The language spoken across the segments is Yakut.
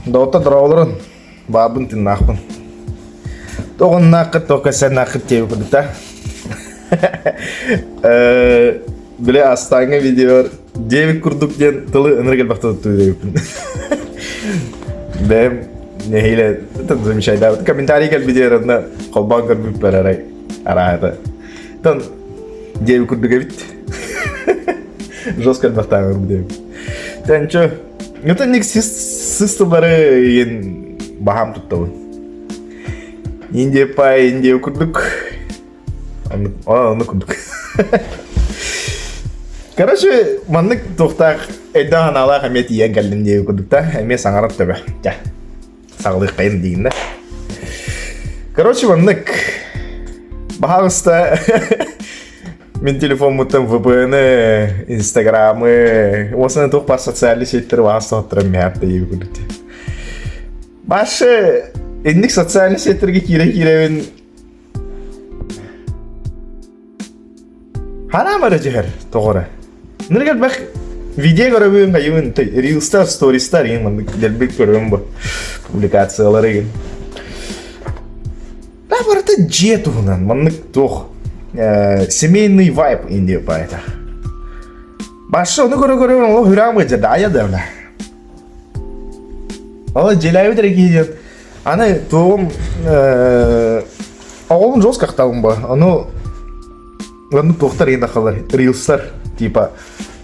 Доҕоттор дорооболорун, баабын тыыннаахпын. Тоҕуннааххыт, тоҕ кэсэннааххыт диэбит курдук Били астааҥҥы видеор диэбит курдук диэн тылы ынырык элбэхтэ туттуу диэбиппин. Бэйэм нэһиилэ замечайдаабыт комментарий кэлбитигэр онно холбоон көрбүппэр арай араата. Тон диэбит курдук эбит. Жестко элбэхтээҕэр диэбит. Тэнчө Ытынник сис тыллары иин баһаам туттабын. Индия пай, Индия курдук. Ону курдук. Короче, маннык туохтаах өйдөөх анаалаах эмиэ тиийэн кэллим диэби курдук да, эмиэ саҥарар төбө. Дьэ, саҕалыаххайын диигин да. Короче, маннык. Баһаалыста Мин телефоммуттан VPN-ы, Инстаграмы, уосана туох баар социальный сетьтери баҕас тоһоттаран миһаап да диэби курдук. Башы инник социальный сетьтерге киирэ-киирэбин хараам эрэ түһэр тоҕо эрэ. Нырык элбэх видео көрөбүн, хайыбын, рилстар, стористар игин маннык дэлбик көрөбүн бу публикациялары игин. Да барыта дьиэ туһунан маннык туох семейный вайб Индия поэта. Башы ону көрө-көрө олох хүрэҕим ыдьа даайа да бля. Ол дьиэлээбит эрэ киһи диэн аны туоҕум оҕобун жестко ахтабын бу. Ону Оннук туохтар иһин тахалар рилстар типа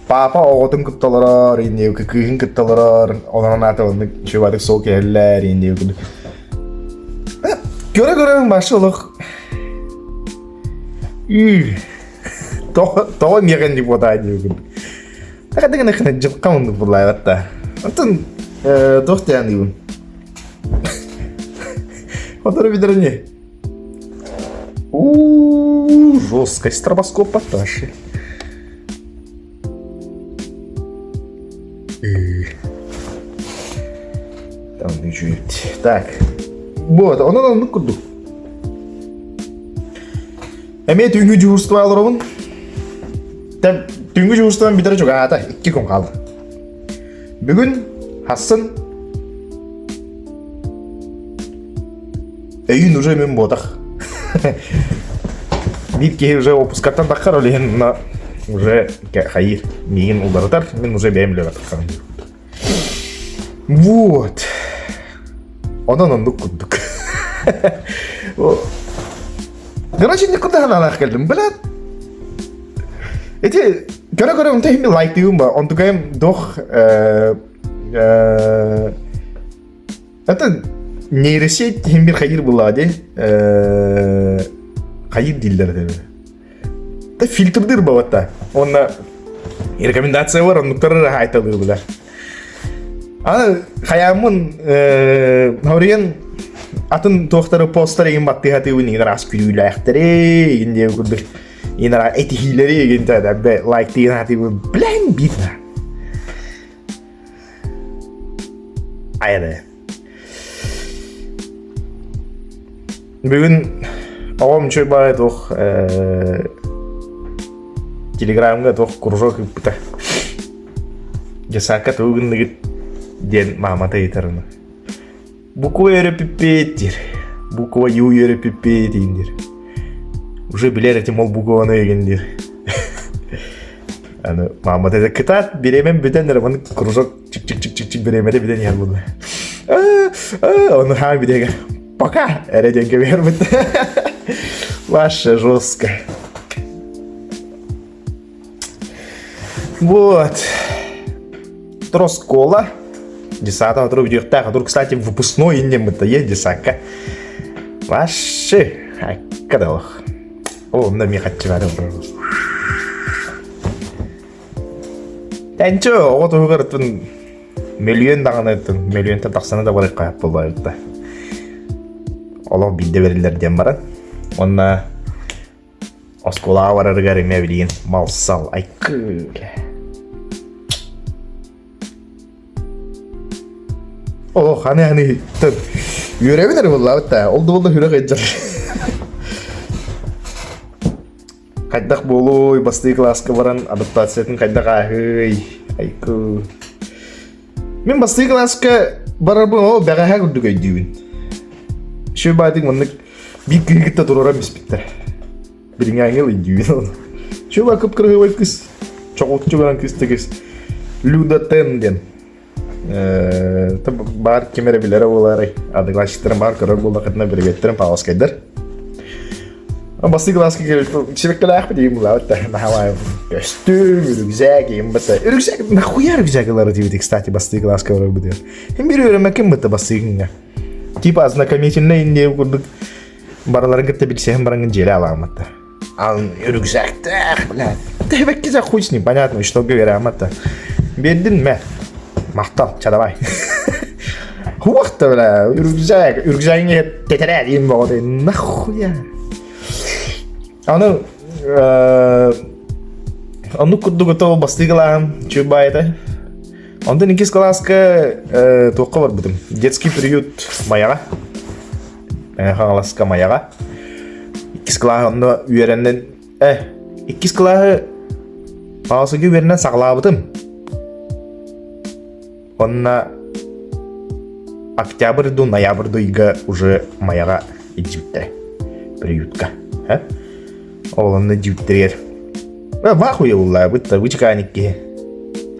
папа оҕотун кытта олорор индиэбикэ кыыһын кытта олорор онон аата оннук чуватык суол кэһэллэр индиэбикэ көрө көрө башы олох тоҕо миэхэ инник буотаа диэбикин Хадыгын хына дьылха оннук буллаабатта Онтон туох диэн диибин Отору билэрини У-у-у, жесткая стробоскоп Паташи. Там чуть. Так. Вот, онон оннук курдук. Эмиэ түүҥҥү дьуһурство олоробун. Түүҥҥү дьуһурством бүтэрэ чугаһаата, икки күн хаалла. Бүгүн хассын Өйүн уже мин буотах. Биир киһи уже отпускаттан таххар, ол иһин мына уже хайыр миигин уларытар, мин уже бэйэм үлэбэр таххарым. Вот. Онон оннук курдук. Короче, никуда ханаалаах кэлдим. Блядь. Эти көрө-көрө онто иһин лайктыыбын ба. Онтукайым дох Это нейросеть иһин бир хайыр была ди. Хайыр дииллэр этэ. Да фильтрдыр бабатта. Онна рекомендация бар, оннуктар айталыр билар. Аны хаяммын хоруйан атын туохтары постар егин баттыхатыыбын игин араас күлүүлээхтэри игин диэн курдук игин ара этиһиилэри игин та лайктыын хатыыбын блин битна Айаны. Бүгүн оҕом үчүгэй баҕайы туох телеграмҥа туох кружок ыыппыта. Дьесакка тугу гынныгыт диэн маамата ыйытар Буква үөрэппиппит диир. Буква Ю үөрэппиппит диир. Уже билэр этим ол букваны игин диир. Аны маамата этэ кытаат бириэмэм бүтэн эрэ маны кружок чик-чик-чик-чик бириэмэтэ бүтэн иһэр буолла. Ону хаан бүтэгэ пока эрэ диэн кэбиһэрбит. Ваше жестко. Вот. Троскола. Десята отру бүтүөхтээх. Отур, кстати, выпускной иннеммит е десакка. Ваше. Аккадалах. О, онно эмиэ хаччы Тэнчө оҕо туһугар ытын мөлүйүөн даҕаны ытын мөлүйүөнтэн тахсаны да барыахха буолла Олох биирдэ бэриллэр диэн баран. Уонна оскуолаҕа барарыгар эмиэ билигин мал-сал айкыы Олох аны аны үөрэбин эрэ буоллаабыт да ол да буолла хүрэх ыдьар хайдах буолуой бастыы кылааска баран адаптациятын хайдах ааһыый айкыы мин бастыы кылааска. барарбын ол бэҕэһээ курдук өйдүүбүн. Үчүгэй баайдык маннык биир киһи кытта туруоран биспиттэр. Билиҥҥээҥҥи өйдүүбүн ону. Үчүгэй баай кып-кырыһыабай кыыс. Чоҕулуччу баран кыыс да кыыс. Люда Тен диэн. Баар ким эрэ билэрэ буолаарай. Одноклассниктарым баар көрөр буоллаххытына бирибиэттэрим Павловскайдар. Бастакы кылааска кэлбит сибэккилээхпит диэн булаабыт да наһаа көстүүм, рюкзак им бата. Рюкзак нахуя рюкзак ылар этибит, кстати, бастакы кылааска барарбытыгар. Им биир үөрэммэккин бытта бастакы Типа ознакомительный диэн курдук барыларын кытта билсиһэн бараҥҥын дьиэлэ алаамматта. Ан рюкзактаах, бля. Тэбэкки за хуй с ним, понятно, что говоря, Биэрдин мэ. Махтал, ча давай. Хуахта, бля, рюкзак, рюкзагиҥ тэтэрээ диэн боҕотой, нахуя. Аны оннук курдук ото бастыы кылааһым чуй этэ. Онтон иккис кылааска туохха барбытым? Детский приют Майаҕа. Хаҥаласка Майаҕа. Иккис кылааһы онно үөрэнэн э иккис кылааһы Паасыга үөрэнэн саҕалаабытым. Онно октябрь ду ноябрь ду ыйга уже Майаҕа илдьибиттэрэ приютка. Ол онно илдьибиттэригэр вахуй ыллаабыт да вычеканик киһи.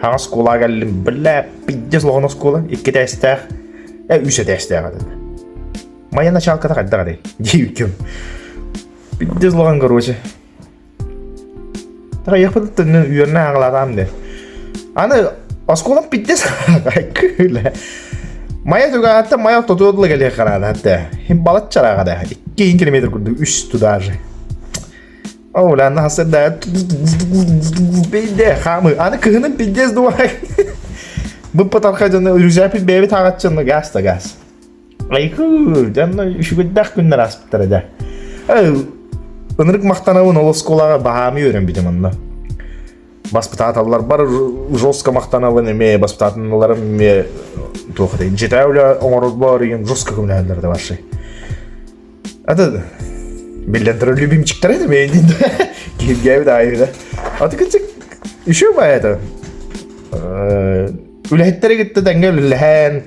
Хаҥа оскуолаҕа кэллим, бля, пиздец улахан оскуола, икки этээстээх, э, үс этээстээх этэ. Моя началката хайдах этэй? Диэбикким. Пиздец улахан, короче. Тахайыахпытыттан үөрэнэ аҕалаатаам дэ. Аны оскуолам пиздец күлэ. Майа түгэҕиттэн майа ортотугар дылы кэлиэх хараана этэ. Хим балачча да. 2 километр курдук үс туда же. О, бля, хасырда бейде хаамы. Аны кыһынын пиздец дуай. Бу потарха дьоно рюкзакпыт бэйэбит ааҕаччынна газ да газ. Айку, дьонно үчүгэйдээх күннэр ааспыттара дьэ. Ынырык махтанабын ол оскуолаҕа баһаамы үөрэммитим онно. Баспытааталларбар жестко махтанабын эмиэ баспытааталларым эмиэ туох этэй дьиэтээҕи үлэ оҥорорбор игин жестко көмөлөһөллөр да вообще. Это биллэн турар любимчиктара это мейдин киһиргээбит аайы да. А ты еще бы это Үлэһиттэри кытта тэҥҥэ үлэлэһэн,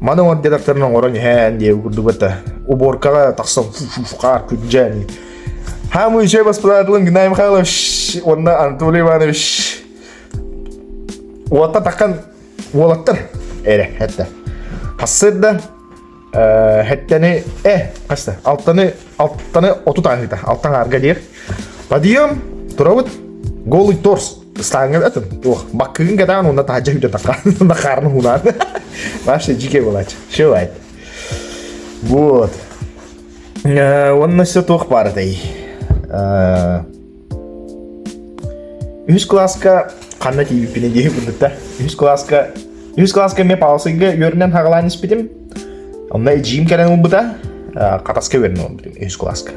маны оҥор диэтэхтэрин оҥорон иһэн диэ курдук этэ. Уборкаҕа тахсан хаар күрдьээн. Хаамыы үчүгэй баспытаатылын Геннадий Михайлович уонна Анатолий Иванович уота таххан уолаттар эрэ этэ. Хассыырда Хэттэни э хаста алтаны алтаны отут ааһыыта алтан аарга диир. Подъем турабыт голый торс ыстааҥҥа атын туох баккыгын кэтэҕин уонна таһырдьа сүүрдэ тахха нахаарны хунаан вообще дьике буолааччы все вот уонна все туох баар этэй Үһүс кылааска ханна тиийбиппин диэки курдук да. Үһүс кылааска үһүс кылааска эмиэ паусыйга үөрэнэн хаҕалаан испитим. Онно эдьиийим кэлэн ылбыта. Хатаска үөрэнэн ылбытым үһүс кылааска.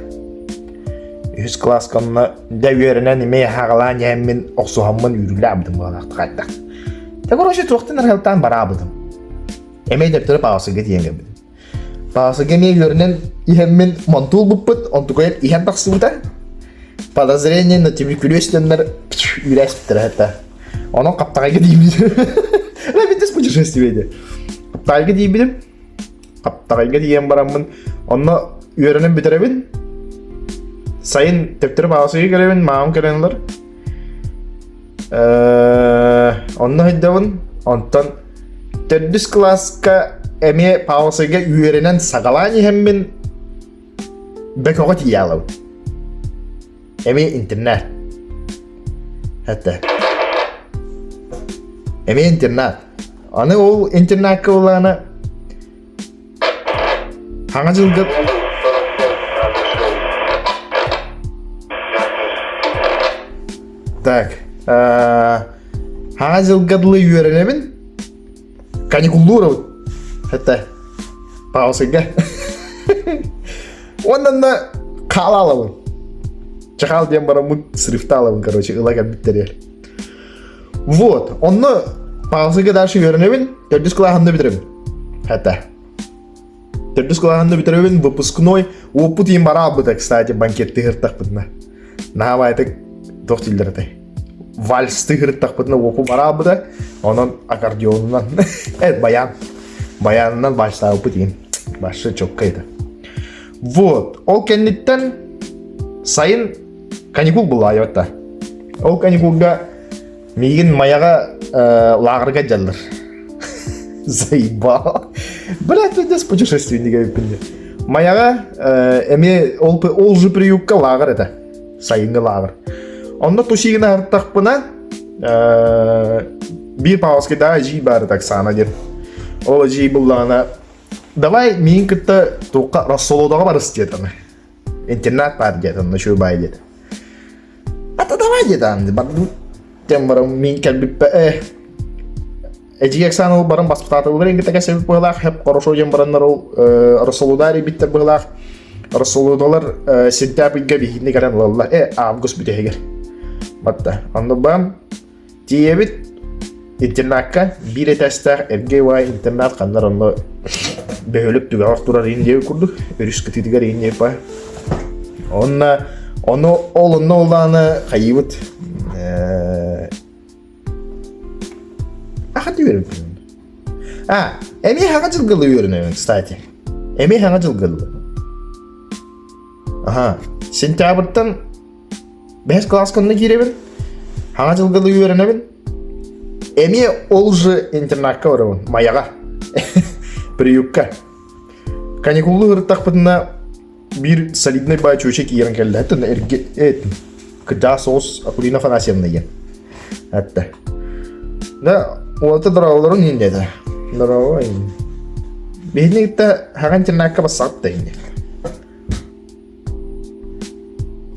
Үһүс кылааска онно дьэ үөрэнэн эмиэ хаҕалаан иһэммин охсуһаммын үүрүүлээбитим буолаахтык хайдах. Та короче туохтан арыһалтаан бараабытым. Эмиэ дөптөрө паусыйга тиийэн кэлбитим. Паасыга эмиэ үөрэнэн иһэммин монтуул буппут, онтукайын иһэн тахсыбыта. Подозрение на туберкулез дэннэр үүрээспиттэрэ это. Онон хаптаҕайга тиийбитим. Видишь путешествие диye. Хаптаҕайга тиийбитим. Хаптаҕайга тиийэн бараммын, онно үөрэнэн бүтэрэбин. Сайын төптөрү Паасыга кэлэбин, маамам кэлэн ылар. Онно сылдьабын. Онтон төрдүс кылааска эмиэ Паусайга үөрэнэн саҕалаан иһэммин Бөкөҕө тиийэ аалабын. Эмиэ интернат. Это. Эмиэ интернат. Аны ол интернакка улаана Хаҥа дьылга Так, хаҥа дьылга дылы үөрэнэбин. Каникуллуур Это паусыга. Уонна хаалаалабын. Чахал диэн бараммын срифтаалабын, короче, ыла кэлбиттэр. Вот, онно паусыга дальше үөрэнэбин, төрдүс кылааһында бүтэрэбин. Это. Төрдүс кылааһында бүтэрэбин, выпускной уоппут иин бараабыта, кстати, банкетты ыһыртахпытына. Наһаа баайтык туох дииллэр этэй? Вальсты ыһыртахпытына уопу бараабыта, онон аккордеонунан, э, баян. Баянынан баачтаабыппыт иин. Башы чокка это. Вот. Ол кэнниттэн сайын каникул булаайбатта. Ол каникулга миигин Майаҕа лааҕырга дьаллар. Заебал. Блядь, пиздец путешественник эбиппин Майаҕа эмиэ ол, ол же приюкка лааҕыр это. Сайыҥҥы лааҕыр. Онно тусигин аһартахпына биир Павловскайдааҕы эдьиий баар этэ Оксана диэн. Ол эдьиий буллаҕына давай миин кытта туохха Рассолодаҕа барыс диэтэ Интернат баар диэтэ, онно үчүгэй баай диэтэ. Ата давай диэтэ, бардым диэн баран мин кэлбиппэ э Эдьиий Оксана ол баран баспытаатыллар иҥгитэ кэсэбит быһылаах, хэп хорошо диэн бараннар ол Рассолудар ибиттэр быһылаах. Рассолудалар сентябрьга биһиини кэлэн ылаллар. Э, август бүтэһигэр. Батта. Онно бам Тиийэбит интернакка биир этээстээх эргэ уай интернат ханнар онно бөһүөлэк түгэҕэр турар иин диэби курдук өрүс кытыытыгар иин диэби баар. Онно ону ол онно оллааны хайыыбыт Аха үөрэммиппин. А, эмиэ хаҥа дьылгылы үөрэнэбин, кстати. Эмиэ хаҥа дьылгылы. Аха, сентябрьтан Бэһис кылааска онно киирэбин. Хаҥа дьылга да үөрэнэбин. Эмиэ ол же интернакка барабын, Майаҕа. Приюкка. Каникуллуу ырыттахпытына биир солидный баай чүөчэ киирэн кэллэ. Эттэн эргэ эт кырдьаҕас соҕус Акулина Афанасьевна диэн. Этте. Да, уолата дороолорун иһин диэтэ. Дорооло иһин. Биһини кытта хаҥа интернакка бассаҕыт да иһин.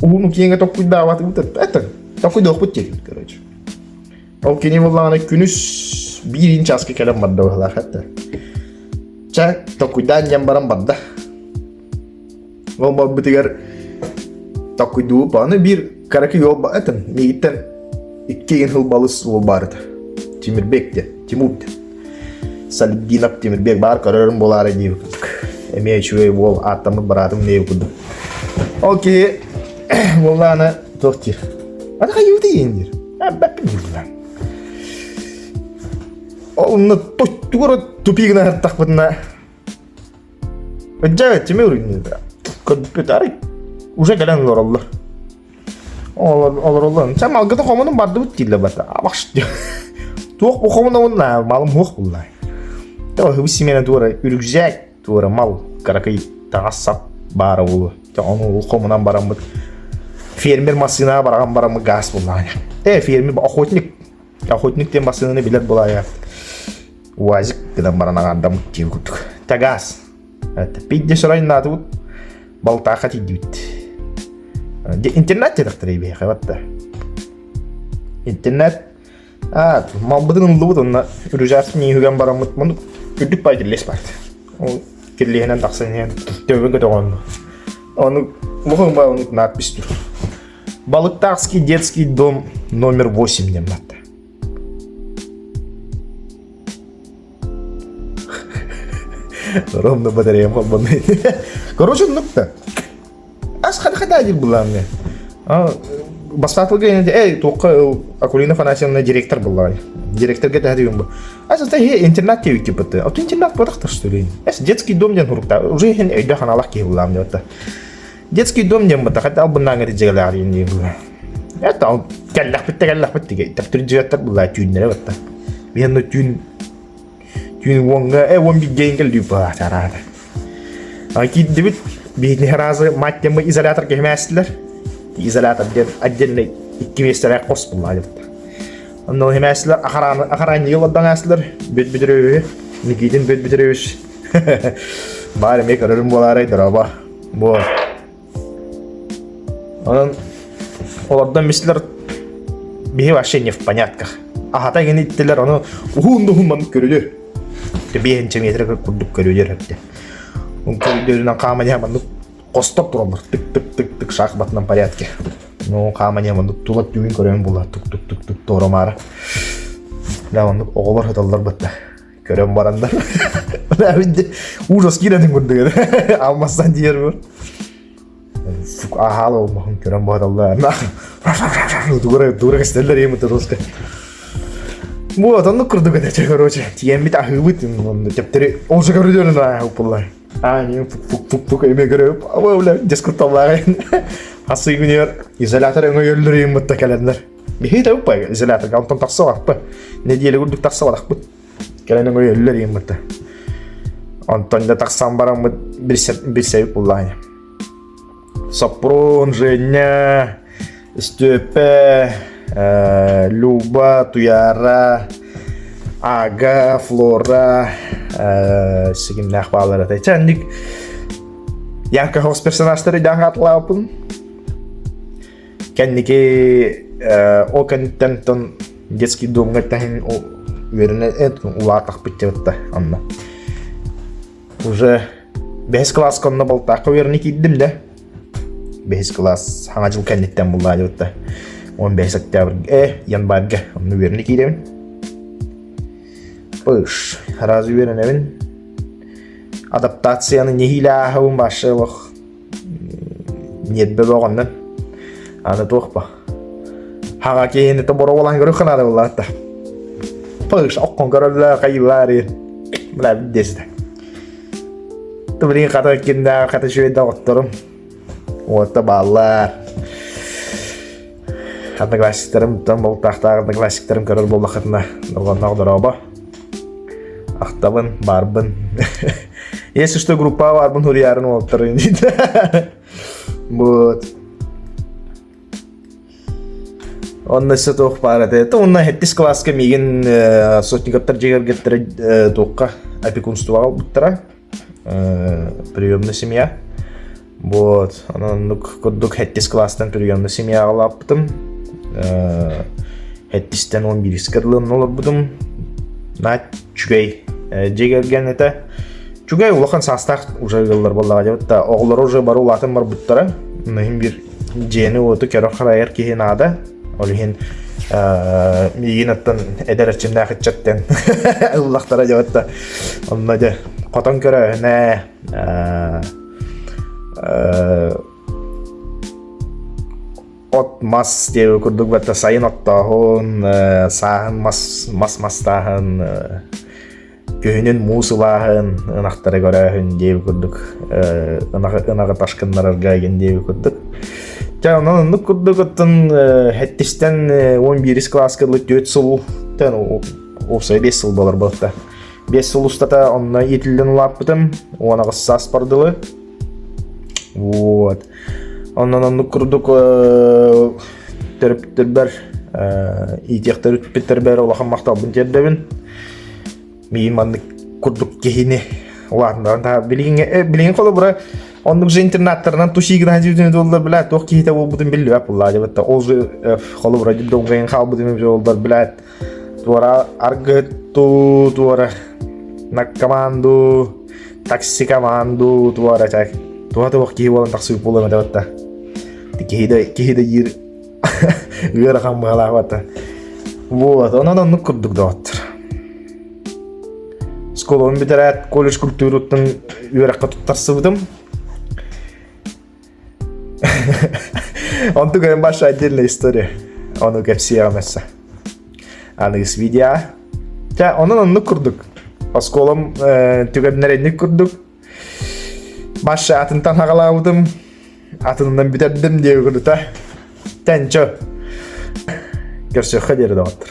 Уһун киэҥэ толкуйдаабатыбыт это толкуйдуохпут диэтибит короче. Ол кини буоллаҕына күнүс биир чааска кэлэн барда быһалаах этэ. Чэ, толкуйдаан диэн баран барда. Ол барбытыгар толкуйдуубут аны биир кыракый уол этим миигиттэн икки игин сыл балыс уол баар этэ. Тимирбек диэн, Тимур диэн. Салиддинов Тимирбек баар көрөрүм буолаары дии курдук. Эмиэ үчүгэй уол ааттаммыт быраатым дии курдук. Ол киһи буоллаана туох диир? Аны хайыыбыт иин диир. Бэппин диир Онно тугура тупигына хаттахпытына Дьэ, Тимир көрбүппүт арай уже кэлэн олороллор. Олороллор. Чэ, малгыта хомунун бардыбыт дииллэр барыта. Абаш Туох бу хомунабын малым суох булла. Тэ хыбыс симиэнэ туора үрүкзээк туора мал кыракый таҥас сап баара буолуо. Тэ ону хомунан бараммыт фермер массыынаҕа бараҕан бараммыт гаас буллаҕа. Э, фермер охотник охотник диэн массыынаны билэр булаайа. УАЗик гынан баран аҥаардаммыт диэн курдук. Тагаас. Пидде сорайнаатыбыт балтааха тиийдибит. Интернет диэтэхтэрэ биһиэхэ батта. Интернет а малбытын ыллыбыт онно үрүзээппин иһигэн бараммыт муну үрдүк бай кирлиэс барт. Ол кирлиэһинэн тахсан иһэн төбөбүн көтөҕөн. Ону мухун ба ону надпись тур. Балыктаахский детский дом номер 8 диэн батта. Ровно батареям холбонной. Короче, оннук-то. Ас хата диир буллаамҥа. Бастаатылга эй, туохха Акулина Афанасьевна директор буллаҕай. Директорга тэһэ бу. Ас это интернат диэбит типа. А то интернат буолах что ли? Эс детский дом диэн хуруктаа. Уже иһин өйдөөх аналах киһи буллаам диэбит. Детский дом диэн бата хата албыннаан дьигэлээх диэн диэн булла. Это ол кэллэхпит да кэллэхпит дигэ таптыр дьиэттэр булла түүннэрэ батта. Биһэн түүн түүн уонга э уон бииргэ кэллүү баатараата. А киирдибит биһини разы мать темы изолятор кэһимээстилэр. Изолятор диэн отдельный икки миэстэлээх хос булла диэбит. Онно химээстилэр охранник олордон аастылар. Бүт бүтүрөбү Никитин бүт бүтүрөбүш. Баар эмиэ көрөрүм буолаарай дорообо. Бу Онон олордон мислэр биһи вообще не в понятках. Аһата гин иттилэр ону уһун да уһун маннык көрүлүр. Биэһинчэ метр курдук көрүлүр эбитэ. Ол көрүлүрүнэн хааман маннык хостоп тураллар. Тык-тык-тык-тык шахматном порядке. Ну хааман маннык тула түүн көрөн була тук-тук-тук-тук туора-маара. Да оннук оҕолор сыталлар батта. Көрөн бараннар. Ужас киирэтин курдук алмастан диэр бу. Аһаал олмохун көрөн бааталлар. Тугура тугура кестеллер ем руска. Вот, оннук курдук этэ, короче. Тиэммит аһыыбыт, онно төптөрү ол же көрүдөрүн аһыыппыллар. Аа, не пук-пук-пук эме көрөп, аба бля, дискутталлаах. Хасы күнүгэр изолятор өҥөйөллөр ыйыммытта кэлэннэр. Биһи да уппа изоляторга онтон тахса барпы. Неделя курдук тахса барахпыт. Кэлэн өҥөйөллөр ыйыммытта. Онтон да тахсан бараммыт билсэбит буллаҕа. Соппуруун, Женя, Степа, Люба, Туяра, Ага, Флора, сигимнээх баалар этэ. Чэ, инник Янка хос персонажтары даан хаатылаабыппын. Кэнники ол кэнниттэн тон детский домҥа тэһин үөрэнэ улаатахпыт дьабытта онно. Уже бэһис кылааска онно балтаахха үөрэнэ киирдим да. Бэһис кылаас саҥа дьыл кэнниттэн буллаадьыбытта. 15 октябрь э январьга онно үөрэнэ киирэбин. Пыш, сразу үөрэнэбин. Адаптацияны нэһиилэ ааһабын башы олох Ньиэрбэ бөҕөннөн. Аны туох ба. Хаҕа киһини тоборо буолан көрүөххэ наада буоллаҕа Пыш, оккон көрөллөр, хайыылар Бля, десите. Блин, хата кимнээх, хата үчүгэй доҕотторум. Уотта бааллар. Одноклассниктарым, тон болтаахтаах одноклассниктарым көрөр буоллаххытына, дорҕонноох дорообо. Ахтабын, баарбын. Если что, группа баарбын хуруйаарын уолаттарын Вот. Онно өссө туох баар этэ. Онно сэттис кылааска миигин сотниковтар дьиэ кэргэттэрэ туохха опекунствоҕа ылбыттара. Приемная семья. Вот, онон оннук курдук сэттис кылаастан приемная семьяҕа улааппытым. Сэттистэн 11-ка дылы онно олорбутум. Наһаа үчүгэй дьиэ кэргэн этэ. Үчүгэй улахан саастаах уже ыаллар буоллаҕа дьэ да оҕолоро уже бары улаатан барбыттара. Иһин биир дьиэни-уоту көрөр-харайар киһи наада. Ол иһин миигин оттон эдэр эрчимнээх ыччаттан ыллахтара дьэ да онно дьэ хотон көрөөһүнэ от мас диэби курдук бата сайын оттооһун сааһын мас мас мастааһын күһүнүн муус ылааһын ынахтары көрөөһүн диэби курдук ынаҕы ынаҕы ташкыннарарга игин диэби курдук дьэ онон оннук курдук оттон сэттистэн 11 кылааска дылы 4 сыл уопсайа 5 сыл буолар буолта 5 сыл устата онно иитиллэн улааппытым 18 сааспар дылы вот онон оннук курдук төрөппүттэрбэр иитиэхтэрбиттэрбэр улахан махталбын тиэрдэбин миигин маннык курдук киһини улаатыннаран таһа билигин билигин холобура оннук же интернаттарынан тусигынан дьүтүнү доллар билээт туох киһитэ буолбутун биллибэт буллаа дьабытта ол же холобура дьүддоҥгайын хаалбытын доллар билээт туора аргыттуу туора наркоманду таксикоманду туора чак туха туох киһи буолан тахсыбыт буолуом этэ батта киһи да киһи да диир ыарахан быһалаах батта вот онон оннук курдук доҕоттор школабын бүтэрээт колледж культураттан үөрэххэ туттарсыбытым Онтук эм ваша отдельная история. Ону кэпсиэҕим өссө. Аныгыс видео. Чэ, онон оннук курдук. Оскуолам түгэннэр инник курдук. Маша атынтан хаҕалаабытым, атынынан бүтэрдим диэби курдута. Тэнчо. Көрсүөххэ диэри доҕоттор.